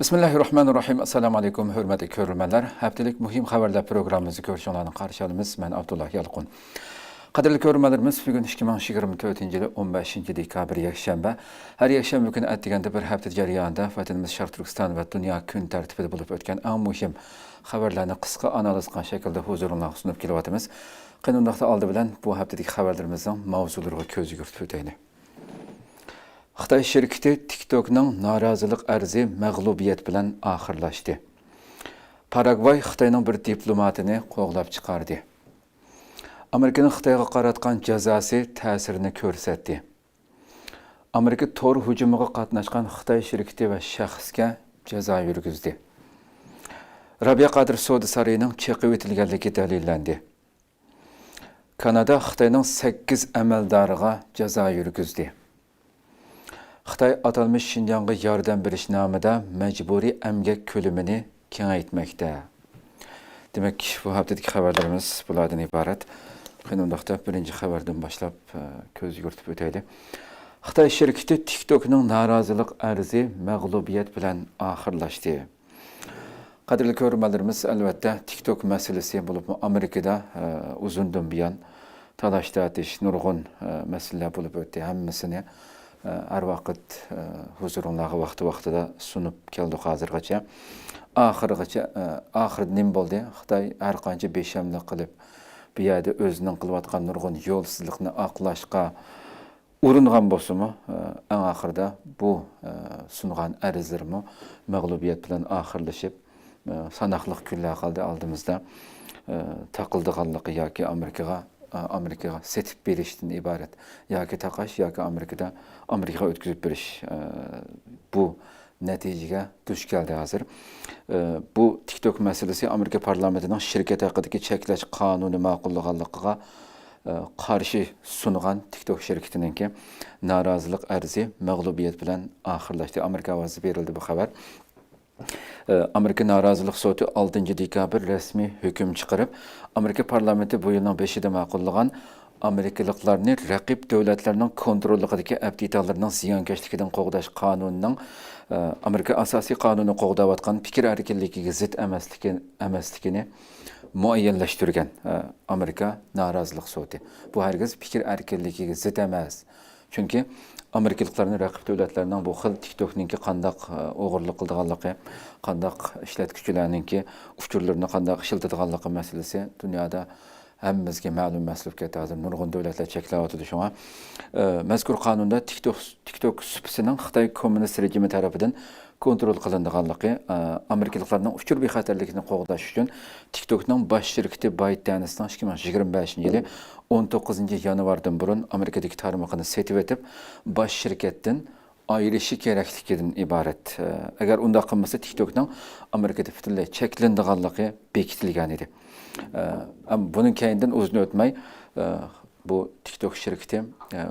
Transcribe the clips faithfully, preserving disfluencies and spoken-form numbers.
بىسمىللاھىررەھمانىررەھىم. ئەسسالامۇ ئەلەيكۇم، ھۆرمەتلىك كۆرۈرمەنلەر. ھەپتىلىك مۇھىم خەۋەرلەر پروگراممىمىزنى كۆرۈشۈڭلارنى قارشى ئالىمىز. مەن ئابدۇللا يالقۇن. قەدىرلىك كۆرۈرمەنلىرىمىز، بۈگۈن ئىككى مىڭ يىگىرمە تۆتىنچى يىلى ئون بەشىنچى دېكابىر، يەكشەنبە. ھەر يەكشەنبە كۈنى ئەتىگەندە بىر ھەپتە جەريانىدا ۋەتىنىمىز شەرقىي تۈركىستان ۋە دۇنيا كۈن تەرتىپىدە بولۇپ ئۆتكەن ئەڭ مۇھىم خەۋەرلەرنى قىسقا ئانالىز قىلغان شەكىلدە ھۇزۇرۇڭلارغا سۇنۇپ كېلىۋاتىمىز. قېنى، ئۇنداقتا ئالدى بىلەن بۇ ھەپتىدىكى خەۋەرلىرىمىزنىڭ ماۋزۇلىرىغا كۆز يۈگۈرتۈپ ئۆتەيلى. خىتاي شىركىتى تىك توكنىڭ نارازىلىق ئەرزى مەغلۇبىيەت بىلەن ئاخىرلاشتى. پاراگۋاي خىتاينىڭ بىر دىپلوماتىنى قوغلاپ چىقاردى. ئامېرىكىنىڭ خىتايغا قاراتقان جازاسى تەسىرىنى كۆرسەتتى. ئامېرىكا تور ھۇجۇمىغا قاتناشقان خىتاي شىركىتى ۋە شەخسكە جازا يۈرگۈزدى. رابىيە قادىر سودا سارىيىنىڭ چېقىۋېتىلگەنلىكى دەلىللەندى. كانادا خىتاينىڭ سەككىز ئەمەلدارىغا جازا يۈرگۈزدى. خىتاي ئاتالمىش شىنجاڭغا ياردەم بېرىش نامىدا مەجبۇرىي ئەمگەك كۆلىمىنى كېڭەيتمەكتە. دېمەك، بۇ ھەپتىدىكى خەۋەرلىرىمىز بۇلاردىن ئىبارەت. قېنى، ئۇنداقتا بىرىنچى خەۋەردىن باشلاپ، ئە، كۆز يۈگۈرتۈپ ئۆتەيلى. خىتاي شىركىتى تىك توكنىڭ نارازىلىق ئەرزى مەغلۇبىيەت بىلەن ئاخىرلاشتى. قەدىرلىك كۆرۈرمەنلىرىمىز، ئەلۋەتتە، تىك توك مەسىلىسى، بولۇپمۇ ئامېرىكىدا، ئە، ئۇزۇندىن بۇيان تالاش-تارتىش، نۇرغۇن، ئە، مەسىلىلەر بولۇپ ئۆتتى. ھەممىسىنى، ئە، ھەر ۋاقىت، ئە، ھۇزۇرۇڭلارغا ۋاقتى-ۋاقتىدا سۇنۇپ كەلدۇق ھازىرغىچە. ئاخىرغىچە، ئە، ئاخىرىدا نېمە بولدى؟ خىتاي ھەر قانچە بىخەملىك قىلىپ، بۇ يەردە ئۆزىنىڭ قىلىۋاتقان نۇرغۇن يولسىزلىقنى ئاقلاشقا ئۇرۇنغان بولسىمۇ، ئەڭ ئاخىرىدا بۇ سۇنغان ئەرزلىرىمۇ مەغلۇبىيەت بىلەن ئاخىرلىشىپ، ساناقلىق كۈنلەر قالدى ئالدىمىزدا. تاقىلىدىغانلىقى ياكى ئامېرىكىغا، ئامېرىكىغا سېتىپ بېرىشتىن ئىبارەت. ياكى تاقاش، ياكى ئامېرىكىدا، ئامېرىكىغا ئۆتكۈزۈپ بېرىش. بۇ نەتىجىگە دۇچ كەلدى ھازىر. ئى، بۇ تىك توك مەسىلىسى ئامېرىكا پارلامېنتىنىڭ شىركەت ھەققىدىكى چەكلەش قانۇنى ماقۇللىغانلىقىغا، ئى، قارشى سۇنغان تىك توك شىركىتىنىڭكى نارازىلىق ئەرزى مەغلۇبىيەت بىلەن ئاخىرلاشتى. ئامېرىكا ئاۋازىدا بېرىلدى بۇ خەۋەر. ئى، ئامېرىكا نارازىلىق سوتى ئالتىنچى دېكابىر رەسمىي ھۆكۈم چىقىرىپ، ئامېرىكا پارلامېنتى بۇ يىلنىڭ بېشىدا ماقۇللىغان ئامېرىكىلىقلارنى رەقىب دۆلەتلەرنىڭ كونتروللۇقىدىكى ئەپ دېتاللىرىنىڭ زىيانكەشلىكىدىن قوغداش قانۇنىنىڭ، ئە، ئامېرىكا ئاساسىي قانۇنى قوغداۋاتقان پىكىر ئەركىنلىكىگە زىت ئەمەسلىكى، ئەمەسلىكىنى مۇئەييەنلەشتۈرگەن، ئە، ئامېرىكا نارازىلىق سوتى. بۇ ھەرگىز پىكىر ئەركىنلىكىگە زىت ئەمەس. چۈنكى ئامېرىكىلىقلارنى رەقىب دۆلەتلەرنىڭ بۇ خىل تىك توكنىڭكى قانداق، ئە، ئوغرىلىق قىلىدىغانلىقى، قانداق ئىشلەتكۈچىلەرنىڭكى ئۇچۇرلىرىنى قانداق ئىشلىتىدىغانلىقى مەسىلىسى دۇنيادا ھەممىمىزگە مەلۇم مەسىلە بولۇپ كەتتى. ھازىر نۇرغۇن دۆلەتلەر چەكلەۋاتىدۇ شۇڭا. ئە، مەزكۇر قانۇندا تىك توك، تىك توك سۇپىسىنىڭ خىتاي كوممۇنىست رېجىمى تەرىپىدىن كونترول قىلىنىدىغانلىقى، ئە، ئامېرىكىلىقلارنىڭ ئۇچۇر بىخەتەرلىكىنى قوغداش ئۈچۈن تىك توكنىڭ باش شىركىتى بايت دەنىسنىڭ ئىككى مىڭ يىگىرمە بەشىنچى يىلى ئون توققۇزىنچى يانۋاردىن بۇرۇن ئامېرىكىدىكى تارمىقىنى سېتىۋېتىپ، باش شىركەتتىن ئايرىشى كېرەكلىكىدىن ئىبارەت. ئە، ئەگەر ئۇنداق قىلمىسا، تىك توكنىڭ ئامېرىكىدا پۈتۈنلەي چەكلىنىدىغانلىقى بېكىتىلگەن ئىدى. ئە، ئەم، بۇنىڭ كەينىدىن ئۇزۇن ئۆتمەي، ئە، بۇ تىك توك شىركىتى، ئە،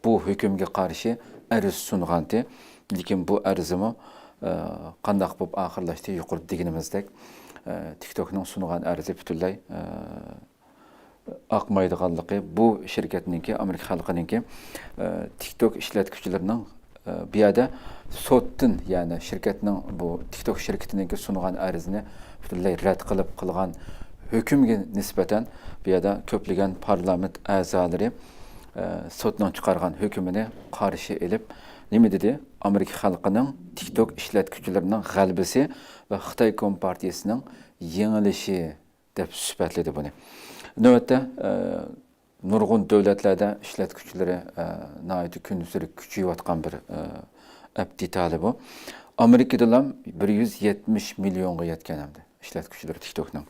بۇ ھۆكۈمگە قارشى ئەرز سۇنغانتى. لېكىن بۇ ئەرزىمۇ، ئە، قانداق بولۇپ ئاخىرلاشتى؟ يۇقىرىدا دېگىنىمىزدەك، ئە، تىك توكنىڭ سۇنغان ئەرزى پۈتۈنلەي، ئە، ئاقمايدىغانلىقى، بۇ شىركەتنىڭكى، ئامېرىكا خەلقىنىڭكى، ئە، تىك توك ئىشلەتكۈچىلىرىنىڭ، ئە، بۇ يەردە سوتتىن، يەنى شىركەتنىڭ، بۇ تىك توك شىركىتىنىڭكى سۇنغان ئەرزىنى پۈتۈنلەي رەت قىلىپ قىلغان ھۆكۈمگە نىسبەتەن بۇ يەردە كۆپلىگەن پارلامېنت ئەزالىرى، ئە، سوتنىڭ چىقارغان ھۆكمىنى قارشى ئېلىپ، نېمە دېدى؟ ئامېرىكا خەلقىنىڭ تىك توك ئىشلەتكۈچىلىرىنىڭ غەلىبىسى ۋە خىتاي كومپارتىيىسىنىڭ يېڭىلىشى دەپ سۈپەتلىدى بۇنى. نۆۋەتتە، ئە، نۇرغۇن دۆلەتلەردە ئىشلەتكۈچىلىرى، ئە، ناھايىتى كۈنسېرى كۈچىيىۋاتقان بىر، ئە، ئەپ دېتالى بۇ. ئامېرىكىدىلا بىر يۈز يەتمىش مىليونغا يەتكەن ئەمدى ئىشلەتكۈچىلىرى تىك توكنىڭ.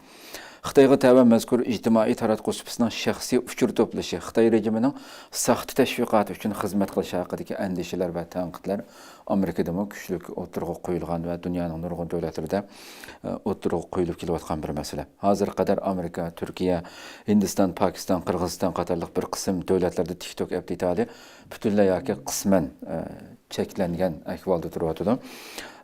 خىتايغا تەۋە مەزكۇر ئىجتىمائىي تاراتقۇ سۇپىسىنىڭ شەخسىي ئۇچۇر توپلىشى، خىتاي رېجىمىنىڭ ساختا تەشۋىقاتى ئۈچۈن خىزمەت قىلىشى ھەققىدىكى ئەندىشىلەر ۋە تەنقىدلەر ئامېرىكىدىمۇ كۈچلۈك ئوتتۇرىغا قويۇلغان ۋە دۇنيانىڭ نۇرغۇن دۆلەتلىرىدە، ئە، ئوتتۇرىغا قويۇلۇپ كېلىۋاتقان بىر مەسىلە. ھازىرغا قەدەر ئامېرىكا، تۈركىيە، ھىندىستان، پاكىستان، قىرغىزىستان قاتارلىق بىر قىسىم دۆلەتلەردە تىك توك ئەپ دېتالى پۈتۈنلەي ياكى قىسمەن، ئە، چەكلەنگەن ئەھۋالدا تۇرۇۋاتىدۇ.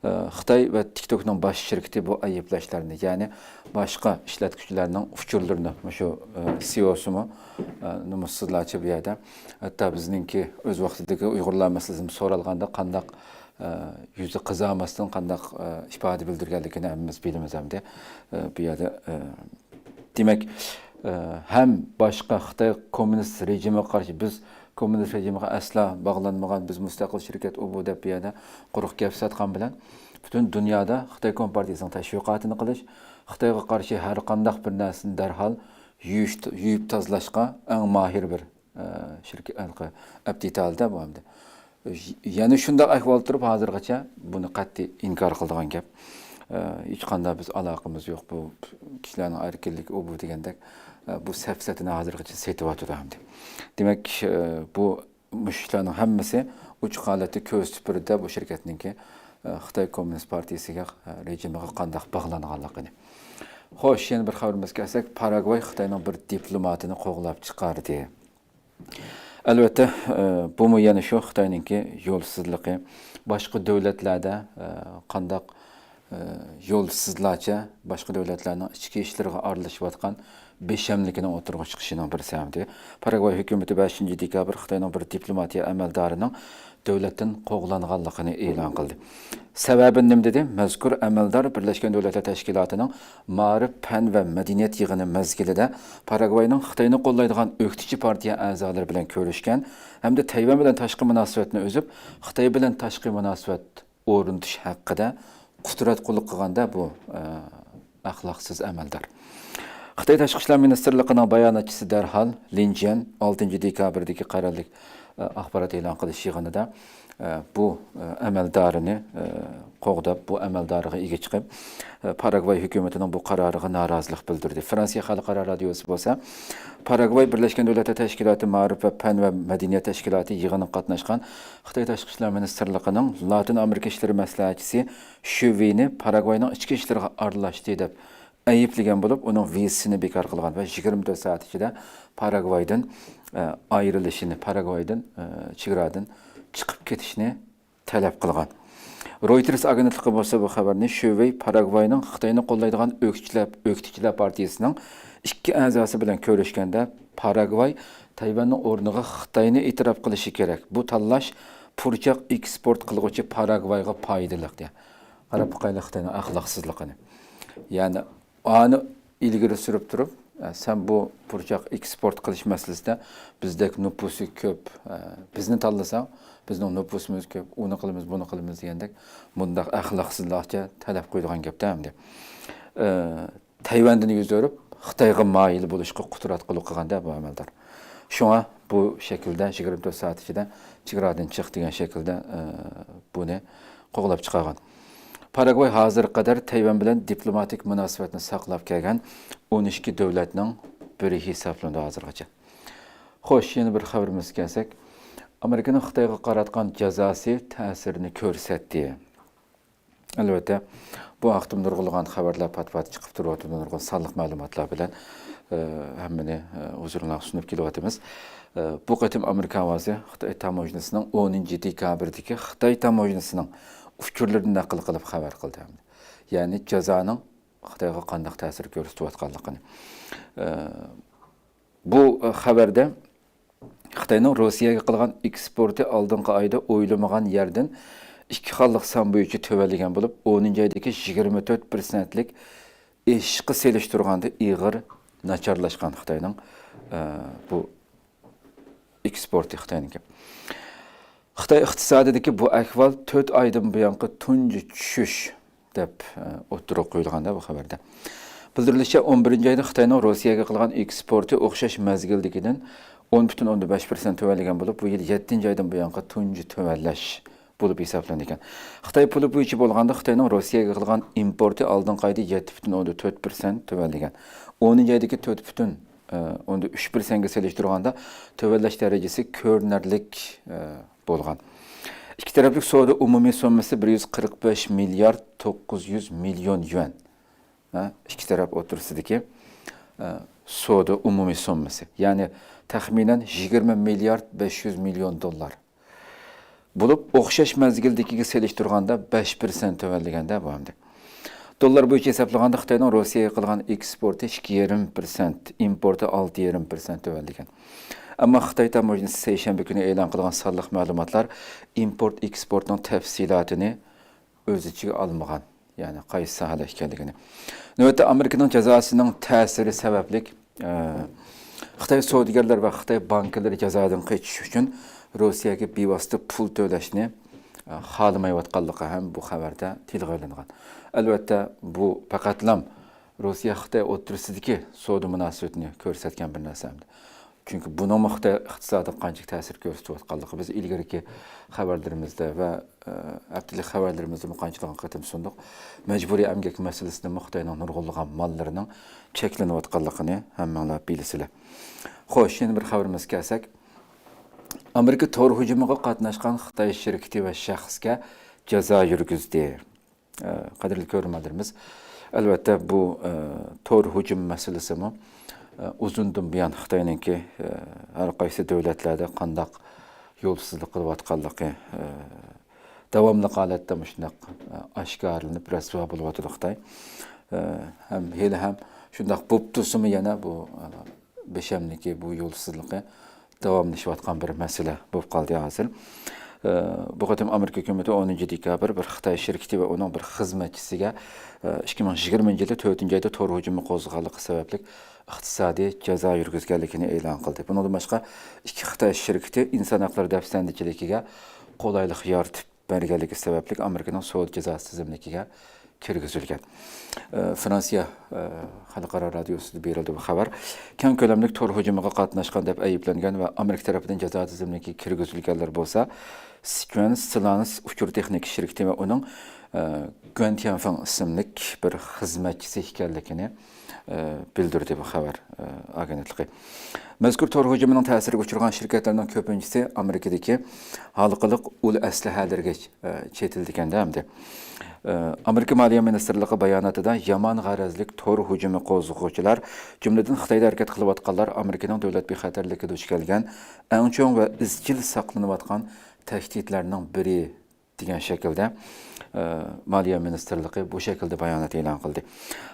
ئە، خىتاي ۋە تىك توكنىڭ باش شىركىتى بۇ ئەيىبلەشلەرنى، يەنى باشقا ئىشلەتكۈچىلەرنىڭ ئۇچۇرلىرىنى، مۇشۇ، ئە، سىئوسىمۇ، ئە، نومۇسسىزلارچە بۇ يەردە، ھەتتا بىزنىڭكى ئۆز ۋاقتىدىكى ئۇيغۇرلار مەسىلىسىمۇ سورالغاندا قانداق، ئە، يۈزى قىزارماستىن قانداق، ئە، ئىپادە بىلدۈرگەنلىكىنى ھەممىمىز بىلىمىز ئەمدى. ئە، بۇ يەردە، ئە، دېمەك، ئە، ھەم باشقا خىتاي كوممۇنىست رېجىمىغا قارشى، بىز كوممۇنىست رېجىمغا ئەسلا باغلانمىغان، بىز مۇستەقىل شىركەت، ئۇ بۇ دەپ بۇ يەردە قۇرۇق گەپ ساتقان بىلەن، پۈتۈن دۇنيادا خىتاي كومپارتىيىسىنىڭ تەشۋىقاتىنى قىلىش، خىتايغا قارشى ھەر قانداق بىر نەرسىنى دەرھال يۇيۇش، يۇيۇپ تازىلاشقا ئەڭ ماھىر بىر، ئە، شىركەت، ئەپتىتالدا بۇ ئەمدى. يەنە شۇنداق ئەھۋال تۇرۇپ، ھازىرغىچە بۇنى قەتئىي ئىنكار قىلىدىغان گەپ. ئە، ھېچقانداق بىز ئالاقىمىز يوق، بۇ كىشىلەرنىڭ ئەركىنلىكى، ئۇ بۇ دېگەندەك، ئە، بۇ سەپسەتىنى ھازىرغىچە سېتىۋاتىدۇ ئەمدى. دېمەك، ئە، بۇ مۇشۇ ئىشلارنىڭ ھەممىسى ئوچۇق ھالەتتە كۆز تۈپىدە بۇ شىركەتنىڭكى، ئە، خىتاي كوممۇنىست پارتىيىسىگە، ئە، رېجىمىغا قانداق باغلانغانلىقىنى. خوش، يەنە بىر خەۋىرىمىزگە كەلسەك، پاراگۋاي خىتاينىڭ بىر دىپلوماتىنى قوغلاپ چىقاردى. ئەلۋەتتە، ئە، بۇمۇ يەنە شۇ خىتاينىڭكى يولسىزلىقى. باشقا دۆلەتلەردە، ئە، قانداق، ئە، يولسىزلارچە باشقا دۆلەتلەرنىڭ ئىچكى ئىشلىرىغا ئارىلىشىۋاتقان بىشەملىكىنىڭ ئوتتۇرىغا چىقىشىنىڭ بىر سەۋەبى. پاراگۋاي ھۆكۈمىتى بەشىنچى دېكابىر خىتاينىڭ بىر دىپلوماتىيە ئەمەلدارىنىڭ دۆلەتتىن قوغلانغانلىقىنى ئېلان قىلدى. سەۋەبى نېمە دېدى؟ مەزكۇر ئەمەلدار بىرلەشكەن دۆلەتلەر تەشكىلاتىنىڭ مائارىپ، پەن ۋە مەدەنىيەت يىغىنى مەزگىلىدە پاراگۋاينىڭ خىتاينى قوللايدىغان ئۆكتىچى پارتىيە ئەزالىرى بىلەن كۆرۈشكەن ھەمدە تەيۋەن بىلەن تاشقى مۇناسىۋەتنى ئۈزۈپ، خىتاي بىلەن تاشقى مۇناسىۋەت ئورنىتىش ھەققىدە قۇتراتقۇلۇق قىلغاندا بۇ، ئە، ئەخلاقسىز ئەمەلدار. خىتاي تاشقى ئىشلار مىنىستىرلىقىنىڭ باياناتچىسى دەرھال لىن جيەن ئالتىنچى دېكابىردىكى قەرەللىك، ئە، ئاخبارات ئېلان قىلىش يىغىنىدا، ئە، بۇ، ئە، ئەمەلدارىنى، ئە، قوغداپ، بۇ ئەمەلدارىغا ئىگە چىقىپ، ئە، پاراگۋاي ھۆكۈمىتىنىڭ بۇ قارارىغا نارازىلىق بىلدۈردى. فرانسىيە خەلقئارا رادىيوسى بولسا، پاراگۋاي بىرلەشكەن دۆلەتلەر تەشكىلاتى مائارىپ ۋە پەن ۋە مەدەنىيەت تەشكىلاتى يىغىنىغا قاتناشقان خىتاي تاشقى ئىشلار مىنىستىرلىقىنىڭ لاتىن ئامېرىكا ئىشلىرى مەسلىھەتچىسى شۈ ۋېينى پاراگۋاينىڭ ئىچكى ئىشلىرىغا ئارىلاشتى دەپ ئەيىبلىگەن بولۇپ، ئۇنىڭ ۋىزىسىنى بىكار قىلغان ۋە يىگىرمە تۆت سائەت ئىچىدە پاراگۋايدىن، ئە، ئايرىلىشىنى، پاراگۋايدىن، ئە، چېگرادىن چىقىپ كېتىشنى تەلەپ قىلغان. رويتېرس ئاگېنتلىقى بولسا بۇ خەۋەرنى شۈ ۋېي پاراگۋاينىڭ خىتاينى قوللايدىغان ئۆكتىچىلەر، ئۆكتىچىلەر پارتىيىسىنىڭ ئىككى ئەزاسى بىلەن كۆرۈشكەندە، پاراگۋاي تەيۋەننىڭ ئورنىغا خىتاينى ئېتىراپ قىلىشى كېرەك. بۇ تاللاش پۇرچاق ئېكسپورت قىلغۇچى پاراگۋايغا پايدىلىق، دېگەن. قاراپ باقايلى خىتاينىڭ ئەخلاقسىزلىقىنى. يەنى ئانى ئىلگىرى سۈرۈپ تۇرۇپ، ئە، سەن بۇ پۇرچاق ئېكسپورت قىلىش مەسىلىسىدە بىزدەك نوپۇسى كۆپ، ئە، بىزنى تاللىساڭ، بىزنىڭ نوپۇسىمىز كۆپ، ئۇنى قىلىمىز، بۇنى قىلىمىز دېگەندەك مۇنداق ئەخلاقسىزلارچە تەلەپ قويىدىغان گەپتە ئەمدى. ئە، تەيۋەندىن يۈز ئۆرۈپ، خىتايغا مايىل بولۇشقا قۇتراتقۇلۇق قىلغان دە بۇ ئەمەلدار. شۇڭا بۇ شەكىلدە يىگىرمە تۆت سائەت ئىچىدە چېگرادىن چىق دېگەن شەكىلدە، ئە، بۇنى قوغلاپ چىقارغان. پاراگۋاي ھازىرغا قەدەر تەيۋەن بىلەن دىپلوماتىك مۇناسىۋەتنى ساقلاپ كەلگەن ئون ئىككى دۆلەتنىڭ بىرى ھېسابلىنىدۇ ھازىرغىچە. خوش، يەنە بىر خەۋىرىمىزگە كەلسەك، ئامېرىكىنىڭ خىتايغا قاراتقان جازاسى تەسىرىنى كۆرسەتتى. ئەلۋەتتە، بۇ ھەقتە نۇرغۇنلىغان خەۋەرلەر پات-پات چىقىپ تۇرۇۋاتىدۇ، نۇرغۇن سانلىق مەلۇماتلار بىلەن، ئە، ھەممىنى، ئە، ھۇزۇرۇڭلارغا سۇنۇپ كېلىۋاتىمىز. ئە، بۇ قېتىم ئامېرىكا ئاۋازى خىتاي تاموژنىسىنىڭ ئونىنچى دېكابىردىكى خىتاي تاموژنىسىنىڭ ئۇچۇرلىرىنى نەقىل قىلىپ خەۋەر قىلدى. يەنى جازانىڭ خىتايغا قانداق تەسىر كۆرسىتىۋاتقانلىقىنى. ئە، بۇ، ئە، خەۋەردە خىتاينىڭ روسىيەگە قىلغان ئېكسپورتى ئالدىنقى ئايدا ئويلىمىغان يەردىن ئىككى خانىلىق سان بويىچە تۆۋەنلىگەن بولۇپ، ئونىنچى ئايدىكى يىگىرمە تۆت پىرسەنتلىك ئېشىشقا سېلىشتۇرغاندا ئېغىر ناچارلاشقان خىتاينىڭ، ئە، بۇ ئېكسپورتى خىتاينىڭكى. خىتاي ئىقتىسادىدىكى بۇ ئەھۋال تۆت ئايدىن بۇيانقى تۇنجى چۈشۈش دەپ، ئە، ئوتتۇرىغا قويۇلغاندا بۇ خەۋەردە. بىلدۈرۈلۈشىچە، ئون بىرىنچى ئايدا خىتاينىڭ روسىيەگە قىلغان ئېكسپورتى ئوخشاش مەزگىلدىكىدىن ئون پۈتۈن ئوندىن بەش پىرسەنت تۆۋەنلىگەن بولۇپ، بۇ يىل يەتتىنچى ئايدىن بۇيانقى تۇنجى تۆۋەنلەش بولۇپ ھېسابلىنىدىكەن. خىتاي پۇلى بويىچە بولغاندا، خىتاينىڭ روسىيەگە قىلغان ئىمپورتى ئالدىنقى ئايدا يەتتە پۈتۈن ئوندىن تۆت پىرسەنت تۆۋەنلىگەن. ئونىنچى ئايدىكى تۆت پۈتۈن ئوندىن ئۈچ پىرسەنتكە سېلىشتۇرغاندا تۆۋەنلەش دەرىجىسى كۆرۈنەرلىك، ئە، بولغان. ئىككى تەرەپلىك سودا ئومۇمىي سوممىسى بىر يۈز قىرىق بەش مىليارد توققۇز يۈز مىليون يۈەن. ھە، ئىككى تەرەپ ئوتتۇرىسىدىكى، ئە، سودا ئومۇمىي سوممىسى. يەنى تەخمىنەن يىگىرمە مىليارد بەش يۈز مىليون دوللار. بولۇپ، ئوخشاش مەزگىلدىكىگە سېلىشتۇرغاندا بەش پىرسەنت تۆۋەنلىگەندە بۇ ئەمدى. دوللار بويىچە ھېسابلىغاندا، خىتاينىڭ روسىيەگە قىلغان ئېكسپورتى ئىككى يېرىم پىرسەنت، ئىمپورتى ئالتە يېرىم پىرسەنت تۆۋەنلىگەن. ئەمما خىتاي تاموژنىسى سەيشەنبە كۈنى ئېلان قىلغان سانلىق مەلۇماتلار ئىمپورت ئېكسپورتنىڭ تەپسىلاتىنى ئۆز ئىچىگە ئالمىغان، يەنى قايسى ساھەلەر ئىكەنلىكىنى. نۆۋەتتە ئامېرىكىنىڭ جازاسىنىڭ تەسىرى سەۋەبلىك، ئە، خىتاي سودىگەرلەر ۋە خىتاي بانكىلىرى جازادىن قېچىش ئۈچۈن روسىيەگە بىۋاسىتە پۇل تۆلەشنى، ئە، خالىمايۋاتقانلىقى ھەم بۇ خەۋەردە تىلغا ئېلىنغان. ئەلۋەتتە، بۇ پەقەتلام روسىيە-خىتاي ئوتتۇرىسىدىكى سودا مۇناسىۋىتىنى كۆرسەتكەن بىر نەرسە ئەمدى. چۈنكى بۇنىڭمۇ خىتاي ئىقتىسادىغا قانچىلىك تەسىر كۆرسىتىۋاتقانلىقى بىز ئىلگىرىكى خەۋەرلىرىمىزدە ۋە، ئە، ھەپتىلىك خەۋەرلىرىمىزدىمۇ قانچىلىغان قېتىم سۇندۇق. مەجبۇرىي ئەمگەك مەسىلىسىدىمۇ خىتاينىڭ نۇرغۇنلىغان ماللىرىنىڭ چەكلىنىۋاتقانلىقىنى ھەممىڭلار بىلىسىلەر. خوش، يەنە بىر خەۋىرىمىزگە كەلسەك، ئامېرىكا تور ھۇجۇمىغا قاتناشقان خىتاي شىركىتى ۋە شەخسكە جازا يۈرگۈزدى. ئە، قەدىرلىك كۆرۈرمەنلىرىمىز، ئەلۋەتتە، بۇ، ئە، تور ھۇجۇم مەسىلىسىمۇ، ئە، ئۇزۇندىن بۇيان خىتاينىڭكى، ئە، ھەر قايسى دۆلەتلەردە قانداق يولسىزلىق قىلىۋاتقانلىقى، ئە، داۋاملىق ھالەتتە مۇشۇنداق، ئە، ئاشكارىلىنىپ رەسۋا بولۇۋاتىدۇ خىتاي. ئە، ھەم ھېلىھەم شۇنداق بولۇپ تۇرسىمۇ يەنە بۇ، ئە، بېشەملىكى، بۇ يولسىزلىقى داۋاملىشىۋاتقان بىر مەسىلە بولۇپ قالدى ھازىر. ئە، بۇ قېتىم ئامېرىكا ھۆكۈمىتى ئونىنچى دېكابىر بىر خىتاي شىركىتى ۋە ئۇنىڭ بىر خىزمەتچىسىگە، ئە، ئىككى مىڭ يىگىرمىنچى يىلى تۆتىنچى ئايدا تور ھۇجۇمى قوزغىغانلىقى سەۋەبلىك ئىقتىسادىي جازا يۈرگۈزگەنلىكىنى ئېلان قىلدى. بۇنىڭدىن باشقا، ئىككى خىتاي شىركىتى ئىنسان ھەقلىرى دەپسەندىچىلىكىگە قولايلىق يارىتىپ بەرگەنلىكى سەۋەبلىك ئامېرىكىنىڭ سودا جازاسى تىزىملىكىگە كىرگۈزۈلگەن. ئە، فرانسىيە، ئە، خەلقئارا رادىيوسىدا بېرىلدى بۇ خەۋەر. كەڭ كۆلەملىك تور ھۇجۇمىغا قاتناشقان دەپ ئەيىبلەنگەن ۋە ئامېرىكا تەرىپىدىن جازا تىزىملىكىگە كىرگۈزۈلگەنلەر بولسا، سىچۈەن سىلانس ئۇچۇر تېخنىكا شىركىتى ۋە ئۇنىڭ، ئە، گۈەن تيەنفېڭ ئىسىملىك بىر خىزمەتچىسى ئىكەنلىكىنى ئە، بىلدۈردى بۇ خەۋەر، ئە، ئاگېنتلىقى. مەزكۇر تور ھۇجۇمىنىڭ تەسىرىگە ئۇچرىغان شىركەتلەرنىڭ كۆپىنچىسى ئامېرىكىدىكى ھالقىلىق ئۇل ئەسلىھەلىرىگە، ئە، چېتىلىدىكەن-دە ئەمدى. ئە، ئامېرىكا مالىيە مىنىستىرلىقى باياناتىدا يامان غەرەزلىك تور ھۇجۇمى قوزغىغۇچىلار، جۈملىدىن خىتايدا ھەرىكەت قىلىۋاتقانلار ئامېرىكىنىڭ دۆلەت بىخەتەرلىكىگە دۇچ كەلگەن ئەڭ چوڭ ۋە ئىزچىل ساقلىنىۋاتقان تەھدىتلەرنىڭ بىرى دېگەن شەكىلدە، ئە، مالىيە مىنىستىرلىقى بۇ شەكىلدە بايانات ئېلان قىلدى.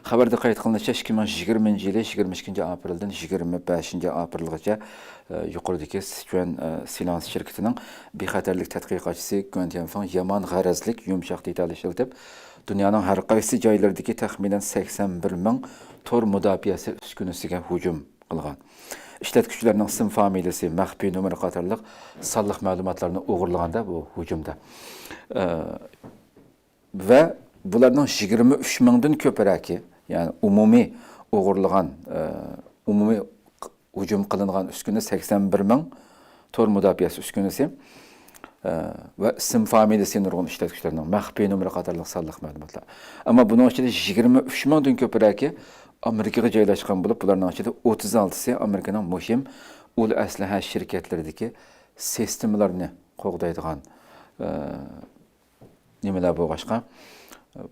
خەۋەردە قەيت قىلىنىشىچە، ئىككى مىڭ يىگىرمىنچى يىلى يىگىرمە ئىككىنچى ئاپرېلدىن يىگىرمە بەشىنچى ئاپرېلغىچە، ئە، يۇقىرىدىكى سىچۈەن، ئە، سىلانس شىركىتىنىڭ بىخەتەرلىك تەتقىقاتچىسى گۈەن تيەنفېڭ يامان غەرەزلىك يۇمشاق دېتال ئىشلىتىپ، دۇنيانىڭ ھەر قايسى جايلىرىدىكى تەخمىنەن سەكسەن بىر مىڭ تور مۇداپىئەسى ئۈسكۈنىسىگە ھۇجۇم قىلغان. ئىشلەتكۈچىلەرنىڭ ئىسىم فامىلىسى، مەخپىي نومۇر قاتارلىق سانلىق مەلۇماتلارنى ئوغرىلىغاندا بۇ ھۇجۇمدا. ئە، ۋە بۇلارنىڭ يىگىرمە ئۈچ مىڭدىن كۆپرەكى، يەنى ئومۇمىي ئوغرىلىغان، ئە، ئومۇمىي ھۇجۇم قىلىنغان ئۈسكۈنە سەكسەن بىر مىڭ تور مۇداپىئەسى ئۈسكۈنىسى، ئە، ۋە ئىسىم فامىلىسى نۇرغۇن ئىشلەتكۈچىلەرنىڭ، مەخپىي نومۇرى قاتارلىق سانلىق مەلۇماتلار. ئەمما بۇنىڭ ئىچىدە يىگىرمە ئۈچ مىڭدىن كۆپرەكى ئامېرىكىغا جايلاشقان بولۇپ، بۇلارنىڭ ئىچىدە ئوتتۇز ئالتىسى ئامېرىكىنىڭ مۇھىم ئۇل ئەسلىھە شىركەتلىرىدىكى سىستېمىلارنى قوغدايدىغان، ئە، نېمىلەر بولغاچقا،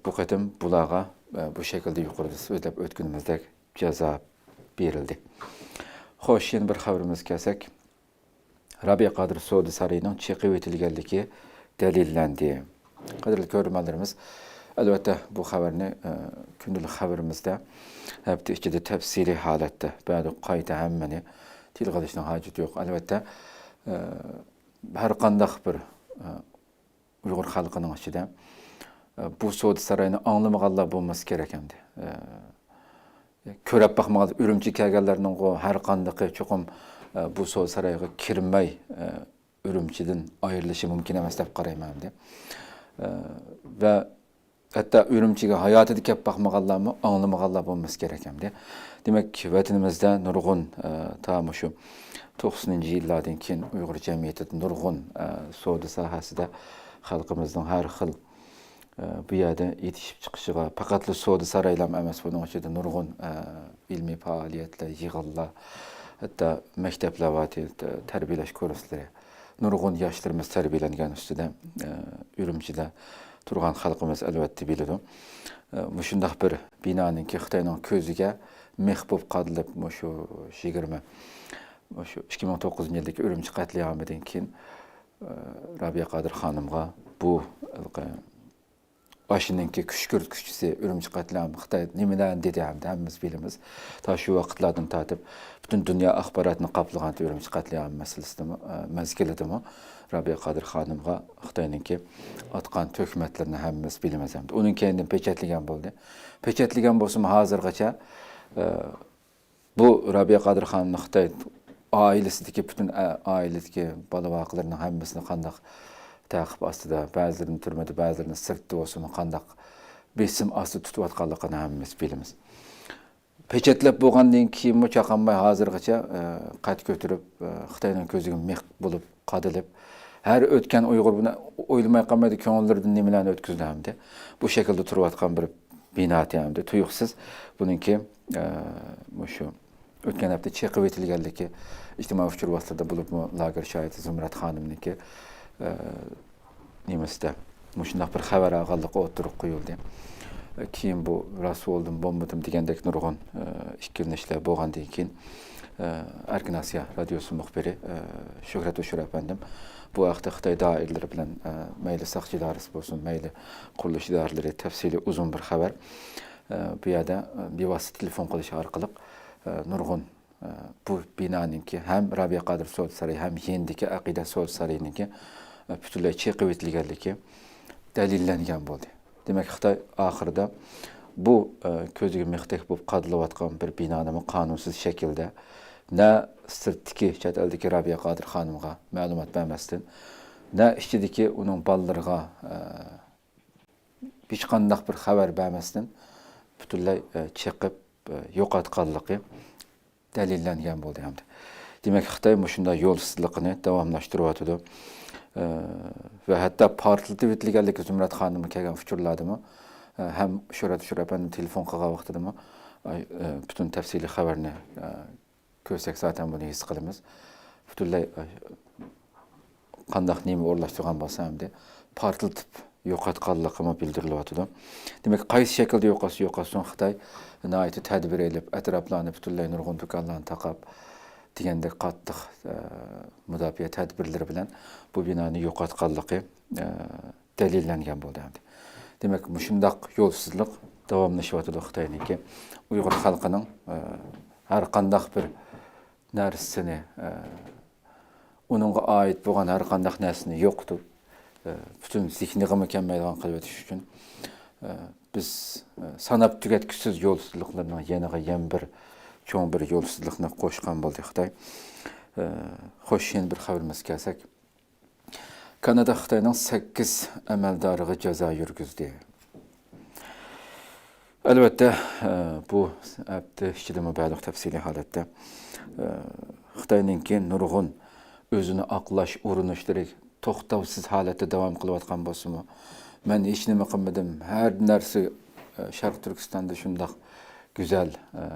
بۇ قېتىم بۇلارغا، ئە، بۇ شەكىلدە يۇقىرىدا سۆزلەپ ئۆتكىنىمىزدەك جازا بېرىلدى. خوش، يەنە بىر خەۋىرىمىزگە كەلسەك، رابىيە قادىر سودا سارىيىنىڭ چېقىۋېتىلگەنلىكى دەلىللەندى. قەدىرلىك كۆرۈرمەنلىرىمىز، ئەلۋەتتە، بۇ خەۋەرنى، ئە، كۈندىلىك خەۋىرىمىزدە ھەپتە ئىچىدە تەپسىلىي ھالەتتە، بەدۇ قايتا ھەممىنى تىلغا ئېلىشنىڭ ھاجىتى يوق. ئەلۋەتتە، ئە، ھەر قانداق بىر، ئە، ئۇيغۇر خەلقىنىڭ ئىچىدە، ئە، بۇ سودا ساراينى ئاڭلىمىغانلار بولمىسا كېرەك ئەمدى. ئە، كۆرۈپ باقمىغان، ئۈرۈمچىگە كەلگەنلەرنىڭغۇ ھەر قاندىقى چوقۇم، ئە، بۇ سودا سارايغا كىرمەي، ئە، ئۈرۈمچىدىن ئايرىلىشى مۇمكىن ئەمەس دەپ قارايمەن ئەمدى. ئە، ۋە ھەتتا ئۈرۈمچىگە ھاياتىدا كەپ باقمىغانلارمۇ ئاڭلىمىغانلار بولمىسا كېرەك ئەمدى. دېمەك، ۋەتىنىمىزدە نۇرغۇن، ئە، تا مۇشۇ توقسىنىنچى يىللاردىن كېيىن ئۇيغۇر جەمئىيىتىدە نۇرغۇن، ئە، سودا ساھەسىدە خەلقىمىزنىڭ ھەر خىل، ئە، بۇ يەردە يېتىشىپ چىقىشىغا پەقەتلا سودا سارايلارمۇ ئەمەس، بۇنىڭ ئىچىدە نۇرغۇن، ئە، ئىلمىي پائالىيەتلەر، يىغىنلار، ھەتتا مەكتەپلەر بار، تە-، تەربىيەلەش كۇرسلىرى. نۇرغۇن ياشلىرىمىز تەربىيەلەنگەن ئۈستىدە، ئە، ئۈرۈمچىدە تۇرغان خەلقىمىز ئەلۋەتتە بىلىدۇ. ئە، مۇشۇنداق بىر بىنانىڭكى خىتاينىڭ كۆزىگە مىخ بولۇپ قادىلىپ، مۇشۇ يىگىرمە، مۇشۇ ئىككى مىڭ توققۇزىنچى يىلدىكى ئۈرۈمچى قەتلىئامىدىن كېيىن رابىيە قادىر خانىمغا بۇ ھېلىقى ئاشۇنىڭكى كۈشكۈرتكۈچىسى ئۈرۈمچى قەتلىئامى خىتاي نېمىلەرنى دېدى ھەمدە ھەممىمىز بىلىمىز. تا شۇ ۋاقىتلاردىن تارتىپ پۈتۈن دۇنيا ئاخباراتىنى قاپلىغان ئۈرۈمچى قەتلىئامى مەسىلىسىدىمۇ، ئە، مەزگىلىدىمۇ رابىيە قادىر خانىمغا خىتاينىڭكى ئاتقان تۆھمەتلىرىنى ھەممىمىز بىلىمىز ھەمدە ئۇنىڭ كەينىدىن پېچەتلىگەن بولدى. پېچەتلىگەن بولسىمۇ ھازىرغىچە، ئە، بۇ رابىيە قادىر خانىمنى خىتاي ئائىلىسىدىكى پۈتۈن ئا-، ئائىلىدىكى بالا-ۋاقىلىرىنىڭ ھەممىسىنى قانداق تەقىب ئاستىدا، بەزىلىرىنى تۈرمىدە، بەزىلىرىنى سىرتتا بولسىمۇ قانداق بېسىم ئاستىدا تۇتۇۋاتقانلىقىنى ھەممىمىز بىلىمىز. پېچەتلەپ بولغاندىن كېيىنمۇ چاقانماي ھازىرغىچە، ئە، قەد كۆتۈرۈپ، ئە، خىتاينىڭ كۆزىگە مىخ بولۇپ قادىلىپ، ھەر ئۆتكەن ئۇيغۇر بۇنى ئويلىماي قالمايدۇ، كۆڭۈللىرىدىن نېمىلەرنى ئۆتكۈزدى ھەمدە بۇ شەكىلدە تۇرۇۋاتقان بىر بىنا ئەمدى تۇيۇقسىز بۇنىڭكى، ئە، مۇشۇ ئۆتكەن ھەپتە چېقىۋېتىلگەنلىكى ئىجتىمائىي ئۇچۇر ۋاسىتىلىرىدا بولۇپمۇ لاگېر شاھىتى زۇمرەت خانىمنىڭكى، ئە، نېمىسىدە مۇشۇنداق بىر خەۋەر ئالغانلىقى ئوتتۇرىغا قويۇلدى. كېيىن بۇ راست بولدىمۇ، بولمىدىمۇ دېگەندەك نۇرغۇن، ئە، ئىككىلىنىشلەر بولغاندىن كېيىن، ئە، ئەركىن ئاسىيا رادىيوسى مۇخبىرى، ئە، شۆھرەت ھوشۇر ئەپەندىم بۇ ھەقتە خىتاي دائىرىلىرى بىلەن، ئە، مەيلى ساقچى ئىدارىسى بولسۇن، مەيلى قۇرۇلۇش ئىدارىلىرى تەپسىلىي ئۇزۇن بىر خەۋەر. ئە، بۇ يەردە، ئە، بىۋاسىتە تېلېفون قىلىش ئارقىلىق، ئە، نۇرغۇن، ئە، بۇ بىنانىڭكى ھەم رابىيە قادىر سودا سارىيى، ھەم يېنىدىكى ئەقىدە سودا سارىيىنىڭكى، ئە، پۈتۈنلەي چېقىۋېتىلگەنلىكى دەلىللەنگەن بولدى. دېمەك، خىتاي ئاخىرىدا بۇ، ئە، كۆزىگە مىختەك بولۇپ قادىلىۋاتقان بىر بىنانىمۇ قانۇنسىز شەكىلدە نە سىرتتىكى، چەت ئەلدىكى رابىيە قادىر خانىمغا مەلۇمات بەرمەستىن، نە ئىچىدىكى ئۇنىڭ بالىلىرىغا، ئە، ھېچقانداق بىر خەۋەر بەرمەستىن پۈتۈنلەي، ئە، چېقىپ، ئە، يوقاتقانلىقى دەلىللەنگەن بولدى ھەمدە. دېمەك، خىتاي مۇشۇنداق يولسىزلىقىنى داۋاملاشتۇرۇۋاتىدۇ. ئە، ۋە ھەتتا پارتلىتىۋېتىلگەنلىكى زۇمرەت خانىمغا كەلگەن ئۇچۇرلاردىمۇ، ئە، ھەم شۆھرەت ھوشۇر ئەپەندىم تېلېفون قىلغان ۋاقتىدىمۇ، ئە، پۈتۈن تەپسىلىي خەۋەرنى، ئە، كۆرسەك زاتەن بۇنى ھېس قىلىمىز. پۈتۈنلەي، ئە، قانداق نېمە ئورۇنلاشتۇرغان بولسا ئەمدى پارتلىتىپ يوقاتقانلىقىمۇ بىلدۈرۈلۈۋاتىدۇ. دېمەك، قايسى شەكىلدە يوقاتسا يوقاتسۇن، خىتاي ناھايىتى تەدبىر ئېلىپ، ئەتراپلارنى پۈتۈنلەي نۇرغۇن دۇكانلارنى تاقاپ دېگەندەك قاتتىق، ئە، مۇداپىئە تەدبىرلىرى بىلەن بۇ بىنانى يوقاتقانلىقى، ئە، دەلىللەنگەن بولدى ئەمدى. دېمەك، مۇشۇنداق يولسىزلىق داۋاملىشىۋاتىدۇ خىتاينىڭكى. ئۇيغۇر خەلقىنىڭ، ئە، ھەر قانداق بىر نەرسىنى، ئە، ئۇنىڭغا ئائىت بولغان ھەر قانداق نەرسىنى يوقىتىپ، ئە، پۈتۈن زېھنىغىمۇ كەلمەيدىغان قىلىۋېتىش ئۈچۈن، ئە، بىز، ئە، ساناپ تۈگەتكۈسىز يولسىزلىقلىرىنىڭ يېنىغا يەنە بىر چوڭ بىر يولسىزلىقنى قوشقان بولدى خىتاي. ئە، خوش، يەنە بىر خەۋىرىمىزگە كەلسەك. كانادا خىتاينىڭ سەككىز ئەمەلدارىغا جازا يۈرگۈزدى. ئەلۋەتتە، ئە، بۇ ھەپتە ئىچىدىمۇ بەللىق تەپسىلىي ھالەتتە، ئە، خىتاينىڭكى نۇرغۇن ئۆزىنى ئاقلاش ئۇرۇنۇشلىرى توختاۋسىز ھالەتتە داۋام قىلىۋاتقان بولسىمۇ، مەن ھېچنېمە قىلمىدىم، ھەر نەرسە، ئە، شەرقىي تۈركىستاندا شۇنداق گۈزەل، ئە،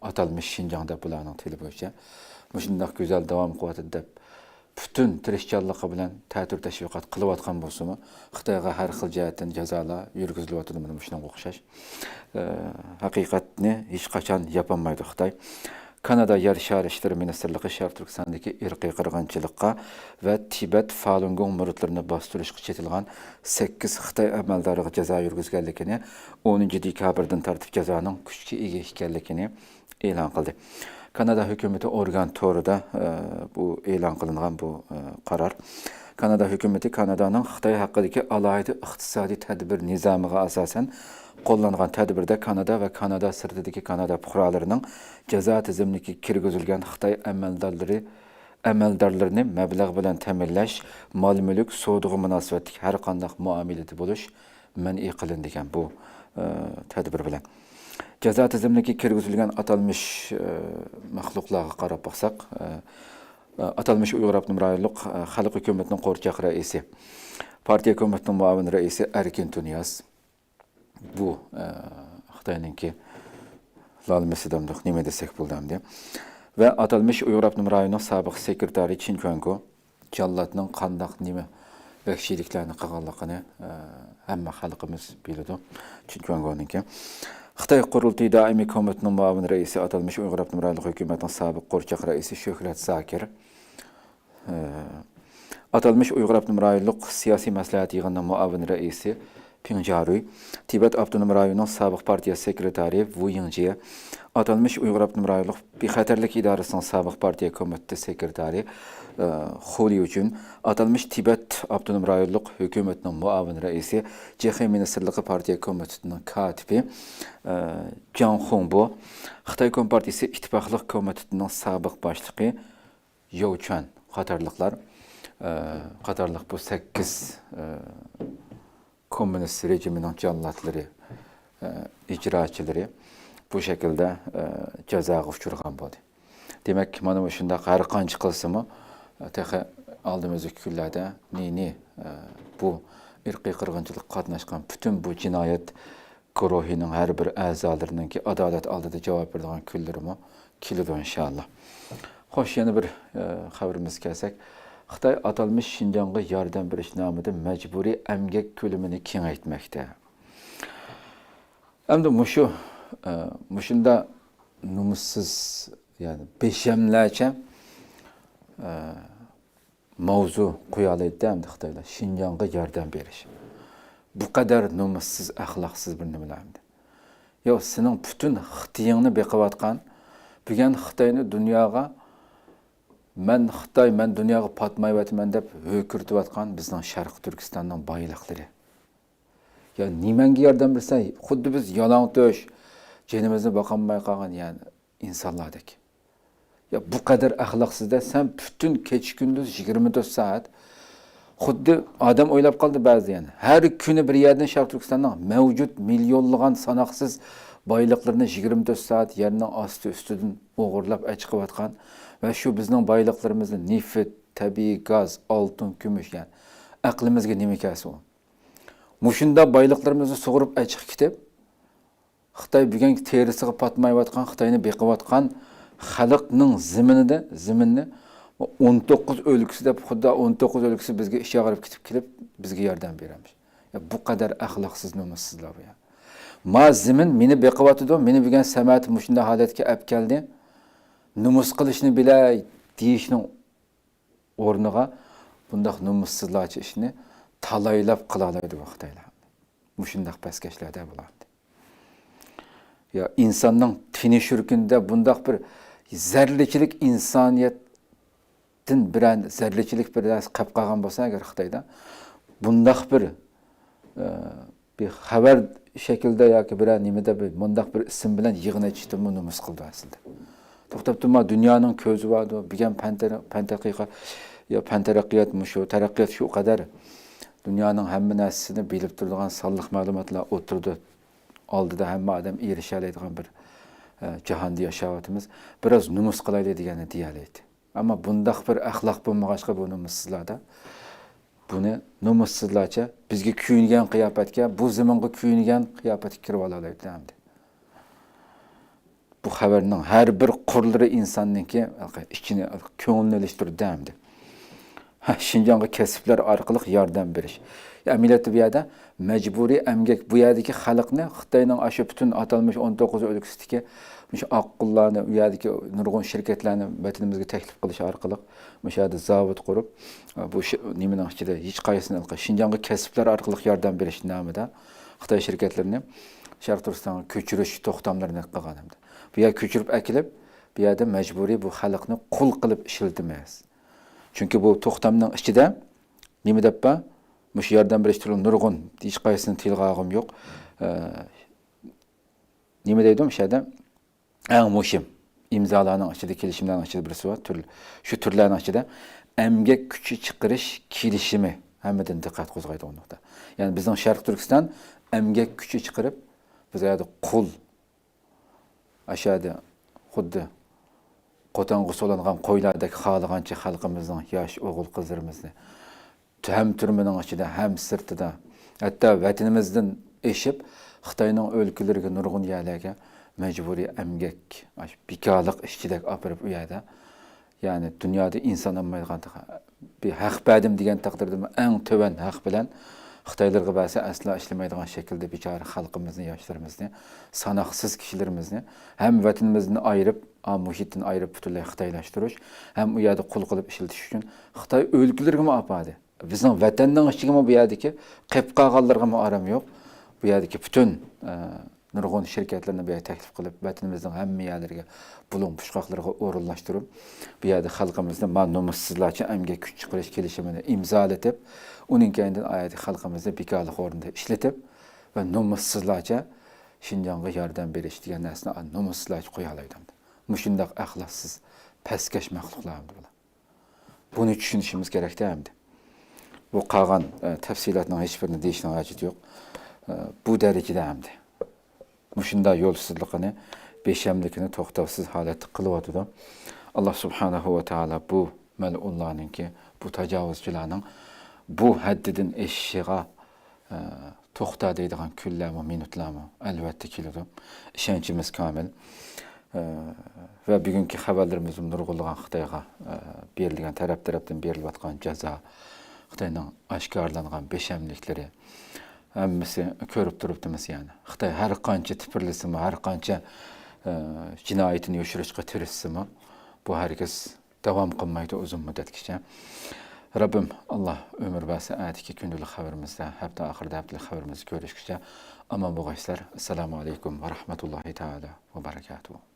ئاتالمىش شىنجاڭ دەپ بۇلارنىڭ تىلى بويىچە مۇشۇنداق گۈزەل داۋام قىلىۋاتىدۇ دەپ، پۈتۈن تىرىشچانلىقى بىلەن تەتۈر تەشۋىقات قىلىۋاتقان بولسىمۇ، خىتايغا ھەر خىل جەھەتتىن جازالار يۈرگۈزۈلۈۋاتىدۇ، مانا مۇشۇنىڭغا ئوخشاش. ئە، ھەقىقەتنى ھېچقاچان ياپالمايدۇ خىتاي. كانادا يەر شارى ئىشلىرى مىنىستىرلىقى شەرقىي تۈركىستاندىكى ئىرقىي قىرغىنچىلىققا ۋە تىبەت فالۇنگوڭ مۇرىتلىرىنى باستۇرۇشقا چېتىلغان سەككىز خىتاي ئەمەلدارىغا جازا يۈرگۈزگەنلىكىنى، ئونىنچى دېكابىردىن تارتىپ جازانىڭ كۈچكە ئىگە ئىكەنلىكىنى ئېلان قىلدى. كانادا ھۆكۈمىتى ئورگان تورىدا، ئە، بۇ ئېلان قىلىنغان بۇ، ئە، قارار. كانادا ھۆكۈمىتى كانادانىڭ خىتاي ھەققىدىكى ئالاھىدە ئىقتىسادىي تەدبىر نىزامىغا ئاساسەن قوللانغان تەدبىردە كانادا ۋە كانادا سىرتىدىكى كانادا پۇقرالىرىنىڭ جازا تىزىملىكىگە كىرگۈزۈلگەن خىتاي ئەمەلدارلىرى، ئەمەلدارلىرىنى مەبلەغ بىلەن تەمىنلەش، مال-مۈلۈك، سودىغا مۇناسىۋەتلىك ھەر قانداق مۇئامىلىدە بولۇش مەنئى قىلىندى ئىكەن بۇ، ئە، تەدبىر بىلەن. جازا تىزىملىكىگە كىرگۈزۈلگەن ئاتالمىش، ئە، مەخلۇقلارغا قاراپ باقساق، ئە، ئە، ئاتالمىش ئۇيغۇر ئاپتونوم رايونلۇق، ئە، خەلق ھۆكۈمىتىنىڭ قورچاق رەئىسى، پارتىيە كومىتېتىنىڭ مۇئاۋىن رەئىسى ئەركىن تۇنىياز، بۇ، ئە، خىتاينىڭكى لالمىسى دەمدۇق، نېمە دېسەك بولىدۇ ئەمدى. ۋە ئاتالمىش ئۇيغۇر ئاپتونوم رايونىنىڭ سابىق سېكرېتارى چىن چۈەنگو جاللاتنىڭ قانداق نېمە ۋەھشىيلىكلەرنى قىلغانلىقىنى، ئە، ھەممە خەلقىمىز بىلىدۇ. چىن چۈەنگونىڭكى. خىتاي قۇرۇلتىيى دائىمىي كومىتېتىنىڭ مۇئاۋىن رەئىسى، ئاتالمىش ئۇيغۇر ئاپتونوم رايونلۇق ھۆكۈمەتنىڭ سابىق قورچاق رەئىسى شۆھرەت زاكىر، ئە، ئاتالمىش ئۇيغۇر ئاپتونوم رايونلۇق سىياسىي مەسلىھەت يىغىنىنىڭ مۇئاۋىن رەئىسى پىڭ جيارۇي، تىبەت ئاپتونوم رايونىنىڭ سابىق پارتىيە سېكرېتارى ۋۇ يىڭجيې، ئاتالمىش ئۇيغۇر ئاپتونوم رايونلۇق بىخەتەرلىك ئىدارىسىنىڭ سابىق پارتىيە كومىتېتى سېكرېتارى، ئە، خۇ ليۇجۈن، ئاتالمىش تىبەت ئاپتونوم رايونلۇق ھۆكۈمىتىنىڭ مۇئاۋىن رەئىسى، جېخې مىنىستىرلىقى پارتىيە كومىتېتىنىڭ كاتىپى، ئە، جاڭ خۇڭبو، خىتاي كومپارتىيىسى ئىتتىپاقلىق كومىتېتىنىڭ سابىق باشلىقى ياۋ چۈەن قاتارلىقلار، ئە، قاتارلىق بۇ سەككىز، ئە، كوممۇنىست رېجىمىنىڭ جاللاتلىرى، ئە، ئىجراچىلىرى بۇ شەكىلدە، ئە، جازاغا ئۇچرىغان بولدى. دېمەك، مانا مۇشۇنداق ھەر قانچە قىلسىمۇ، تېخى ئالدىمىزدىكى كۈنلەردە نى نى، ئە، بۇ ئىرقىي قىرغىنچىلىققا قاتناشقان پۈتۈن بۇ جىنايەت گۇرۇھىنىڭ ھەر بىر ئەزالىرىنىڭكى ئادالەت ئالدىدا جاۋاب بېرىدىغان كۈنلىرىمۇ كېلىدۇ، ئىنشائاللا. خوش، يەنە بىر، ئە، خەۋىرىمىزگە كەلسەك، خىتاي ئاتالمىش شىنجاڭغا ياردەم بېرىش نامىدا مەجبۇرىي ئەمگەك كۆلىمىنى كېڭەيتمەكتە. ئەمدى مۇشۇ، ئە، مۇشۇنداق نومۇسسىز، يەنى بېشەملەرچە، ئە، ماۋزۇ قويالايدۇ ئەمدى خىتايلار، شىنجاڭغا ياردەم بېرىش. بۇ قەدەر نومۇسسىز، ئەخلاقسىز بىر نېمىلەر ئەمدى. ياق، سېنىڭ پۈتۈن خىتىيىڭنى بېقىۋاتقان، بۈگۈن خىتاينى دۇنياغا، «مەن خىتاي، مەن دۇنياغا پاتمايۋاتىمەن» دەپ ھۆركىرىتىۋاتقان بىزنىڭ شەرقىي تۈركىستاننىڭ بايلىقلىرى. يا نېمەڭگە ياردەم بېرىسەن؟ خۇددى بىز يالاڭتۆش، جېنىمىزنى باقالماي قالغان، يەنى ئىنسانلاردەك. يا بۇ قەدەر ئەخلاقسىز-دە، سەن پۈتۈن كېچە-كۈندۈز يىگىرمە تۆت سائەت، خۇددى ئادەم ئويلاپ قالدى بەزىدە يەنە. ھەر كۈنى بىر يەردىن شەرقىي تۈركىستاننىڭ مەۋجۇت مىليونلىغان ساناقسىز بايلىقلىرىنى يىگىرمە تۆت سائەت يەرنىڭ ئاستى ئۈستىدىن ئوغرىلاپ ئەچىقىۋاتقان ۋە شۇ بىزنىڭ بايلىقلىرىمىزنى، نېفىت، تەبىئىي گاز، ئالتۇن، كۈمۈش، يەنى ئەقلىمىزگە نېمە كەلسە ئۇ. مۇشۇنداق بايلىقلىرىمىزنى سۇغۇرۇپ ئەچىقىپ كېتىپ، خىتاي بۈگۈنكى تېرىسىغا پاتمايۋاتقان، خىتاينى بېقىۋاتقان خەلقنىڭ زېمىنىدا، زېمىننى ئون توققۇز ئۆلكىسى دەپ، خۇددى ئون توققۇز ئۆلكىسى بىزگە ئىچ ئاغرىپ كېتىپ كېلىپ، بىزگە ياردەم بېرەمىش. يا بۇ قەدەر ئەخلاقسىز، نومۇسسىزلار بۇ يا. ما زېمىن مېنى بېقىۋاتىدۇ، مېنى بۈگۈن سەمەت مۇشۇنداق ھالەتكە ئەپ كەلدى. نومۇس قىلىشنى بىلەي دېيىشنىڭ ئورنىغا بۇنداق نومۇسسىزلارچە ئىشنى تالايلاپ قىلالايدۇ بۇ خىتايلار. مۇشۇنداق پەسكەشلەردە بۇلار. يا ئىنساننىڭ تېنى شۈركۈندە بۇنداق بىر زەررىچىلىك، ئىنسانىيەتتىن بىرەر زەررىچىلىك بىر نەرسە قېلىپ قالغان بولسا ئەگەر خىتايدا، بۇنداق بىر، ئە، بىر خەۋەر شەكلىدە ياكى بىرەر نېمىدە بىر مۇنداق بىر ئىسىم بىلەن يىغىن ئېچىشتىنمۇ نومۇس قىلىدۇ ئەسلىدە. توختاپ تۇرما، دۇنيانىڭ كۆزى باردۇ. بۈگۈن پەن تەر-، پەن تەتقىقات، يا پەن تەرەققىيات مۇشۇ، تەرەققىيات شۇ قەدەر دۇنيانىڭ ھەممە نەرسىسىنى بىلىپ تۇرىدىغان سانلىق مەلۇماتلار ئوتتۇرىدا ئالدىدا ھەممە ئادەم ئېرىشەلەيدىغان بىر، ئە، جاھاندا ياشاۋاتىمىز. بىراز نومۇس قىلايلى دېگەننى دېيەلەيدۇ. ئەمما بۇنداق بىر ئەخلاق بولمىغاچقا بۇ نومۇسسىزلاردا، بۇنى نومۇسسىزلارچە بىزگە كۆيۈنگەن قىياپەتكە، بۇ زېمىنغا كۆيۈنگەن قىياپەتكە كىرىۋالالايدۇ ئەمدى. بۇ خەۋەرنىڭ ھەر بىر قۇرلىرى ئىنساننىڭكى ئىچىنى، كۆڭلىنى ئېلىشتۇرىدۇ ئەمدى. ھە، شىنجاڭغا كەسىپلەر ئارقىلىق ياردەم بېرىش. ئەمەلىيەتتە بۇ يەردە مەجبۇرىي ئەمگەك، بۇ يەردىكى خەلقنى خىتاينىڭ ئاشۇ پۈتۈن ئاتالمىش ئون توققۇز ئۆلكىسىدىكى مۇشۇ ئاققۇنلارنى، ئۇ يەردىكى نۇرغۇن شىركەتلەرنى ۋەتىنىمىزگە تەكلىپ قىلىش ئارقىلىق، مۇشۇ يەردە زاۋۇت قۇرۇپ، بۇ شى-، نېمىنىڭ ئىچىدە ھېچقايسىسىنى شىنجاڭغا كەسىپلەر ئارقىلىق ياردەم بېرىش نامىدا خىتاي شىركەتلىرىنى شەرقىي تۈركىستانغا كۆچۈرۈش توختاملىرىنى قىلغان ئەمدى. بۇ يەرگە كۆچۈرۈپ ئەكېلىپ، بۇ يەردە مەجبۇرىي بۇ خەلقنى قۇل قىلىپ ئىشلىتىمىز. چۈنكى بۇ توختامنىڭ ئىچىدە نېمە دەپ بار؟ مۇشۇ ياردەم بېرىش تۈرلىرى نۇرغۇن، ھېچقايسىسىنى تىلغا ئالغۇم يوق. ئە، نېمە دەيدۇ مۇشۇ يەردە؟ ئەڭ مۇھىم، ئىمزالارنىڭ ئىچىدە، كېلىشىملەرنىڭ ئىچىدە بىرسى بار. تۈر-، شۇ تۈرلەرنىڭ ئىچىدە ئەمگەك كۈچى چىقىرىش كېلىشىمى ھەممىدىن دىققەت قوزغايدىغان نۇقتا. يەنى بىزنىڭ شەرقىي تۈركىستان ئەمگەك كۈچى چىقىرىپ، بىز ئۇ يەردە قۇل، ئاشۇ يەردە خۇددى قوتانغا سولانغان قويلاردەك خالىغانچە خەلقىمىزنىڭ ياش ئوغۇل-قىزلىرىمىزنى ھەم تۈرمىنىڭ ئىچىدە، ھەم سىرتىدا، ھەتتا ۋەتىنىمىزدىن ئېشىپ، خىتاينىڭ ئۆلكىلىرىگە نۇرغۇن يەرلەرگە مەجبۇرىي ئەمگەك، ئاشۇ بىكارلىق ئىشچىدەك ئاپىرىپ ئۇ يەردە، يەنى دۇنيادا ئىنسان ئالمايدىغان بىر ھەق بەردىم دېگەن تەقدىردىمۇ ئەڭ تۆۋەن ھەق بىلەن خىتايلارغا بەرسە ئەسلا ئىشلىمەيدىغان شەكىلدە بىچارە خەلقىمىزنى، ياشلىرىمىزنى، ساناقسىز كىشىلىرىمىزنى ھەم ۋەتىنىمىزدىن ئايرىپ، ئا، مۇھىتتىن ئايرىپ پۈتۈنلەي خىتايلاشتۇرۇش ھەم ئۇ يەردە قۇل قىلىپ ئىشلىتىش ئۈچۈن خىتاي ئۆلكىلىرىگىمۇ ئاپاردى. بىزنىڭ ۋەتەننىڭ ئىچىگىمۇ بۇ يەردىكى قېلىپ قالغانلىرىغىمۇ ئارام يوق. بۇ يەردىكى پۈتۈن، ئە، نۇرغۇن شىركەتلەرنى بۇ يەرگە تەكلىپ قىلىپ، ۋەتىنىمىزنىڭ ھەممە يەرلىرىگە بۇلۇڭ پۇچقاقلىرىغا ئورۇنلاشتۇرۇپ، بۇ يەردە خەلقىمىزنى ما نومۇسسىزلارچە ئەمگەك كۈچ چىقىرىش كېلىشىمىنى ئىمزالىتىپ، ئۇنىڭ كەينىدىن ئايەتتە خەلقىمىزنى بىكارلىق ئورنىدا ئىشلىتىپ ۋە نومۇسسىزلارچە شىنجاڭغا ياردەم بېرىش دېگەن نەرسىنى نومۇسسىزلارچە قويالايدۇ. مۇشۇنداق ئەخلاقسىز، پەسكەش مەخلۇقلار ئەمدى بۇلار. بۇنى چۈشىنىشىمىز كېرەكتە ئەمدى. بۇ قالغان، ئە، تەپسىلاتنىڭ ھېچبىرىنى دېيىشنىڭ ھاجىتى يوق. ئە، بۇ دەرىجىدە ئەمدى مۇشۇنداق يولسىزلىقىنى، بىشەملىكىنى توختاۋسىز ھالەتتە قىلىۋاتىدۇ. ئاللا سۇبھانەھۇ ۋە تائالا بۇ مەلئۇنلارنىڭكى، بۇ تاجاۋۇزچىلارنىڭ بۇ ھەددىدىن ئېشىشىغا، ئە، توختا دەيدىغان كۈنلەرمۇ، مىنۇتلارمۇ ئەلۋەتتە كېلىدۇ. ئىشەنچىمىز كامىل. ئە، ۋە بۈگۈنكى خەۋەرلىرىمىزمۇ نۇرغۇنلىغان خىتايغا، ئە، بېرىلگەن، تەرەپ-تەرەپتىن بېرىلىۋاتقان جازا، خىتاينىڭ ئاشكارىلانغان بىشەملىكلىرى، ھەممىسى كۆرۈپ تۇرۇپتىمىز يەنى. خىتاي ھەر قانچە تىپىرلىسىمۇ، ھەر قانچە، ئە، جىنايىتىنى يوشۇرۇشقا تىرىشسىمۇ، بۇ ھەرگىز داۋام قىلمايدۇ ئۇزۇن مۇددەتكىچە. رەببىم ئاللا ئۆمۈر بەرسە، ئەتىكى كۈندىلىك خەۋىرىمىزدە، ھەپتە ئاخىرىدا ھەپتىلىك خەۋىرىمىزدە كۆرۈشكىچە ئامان بولغايسىلەر. ئەسسالامۇ ئەلەيكۇم ۋە رەھمەتۇللاھى تائالا ۋە بەرەكاتۇھۇ.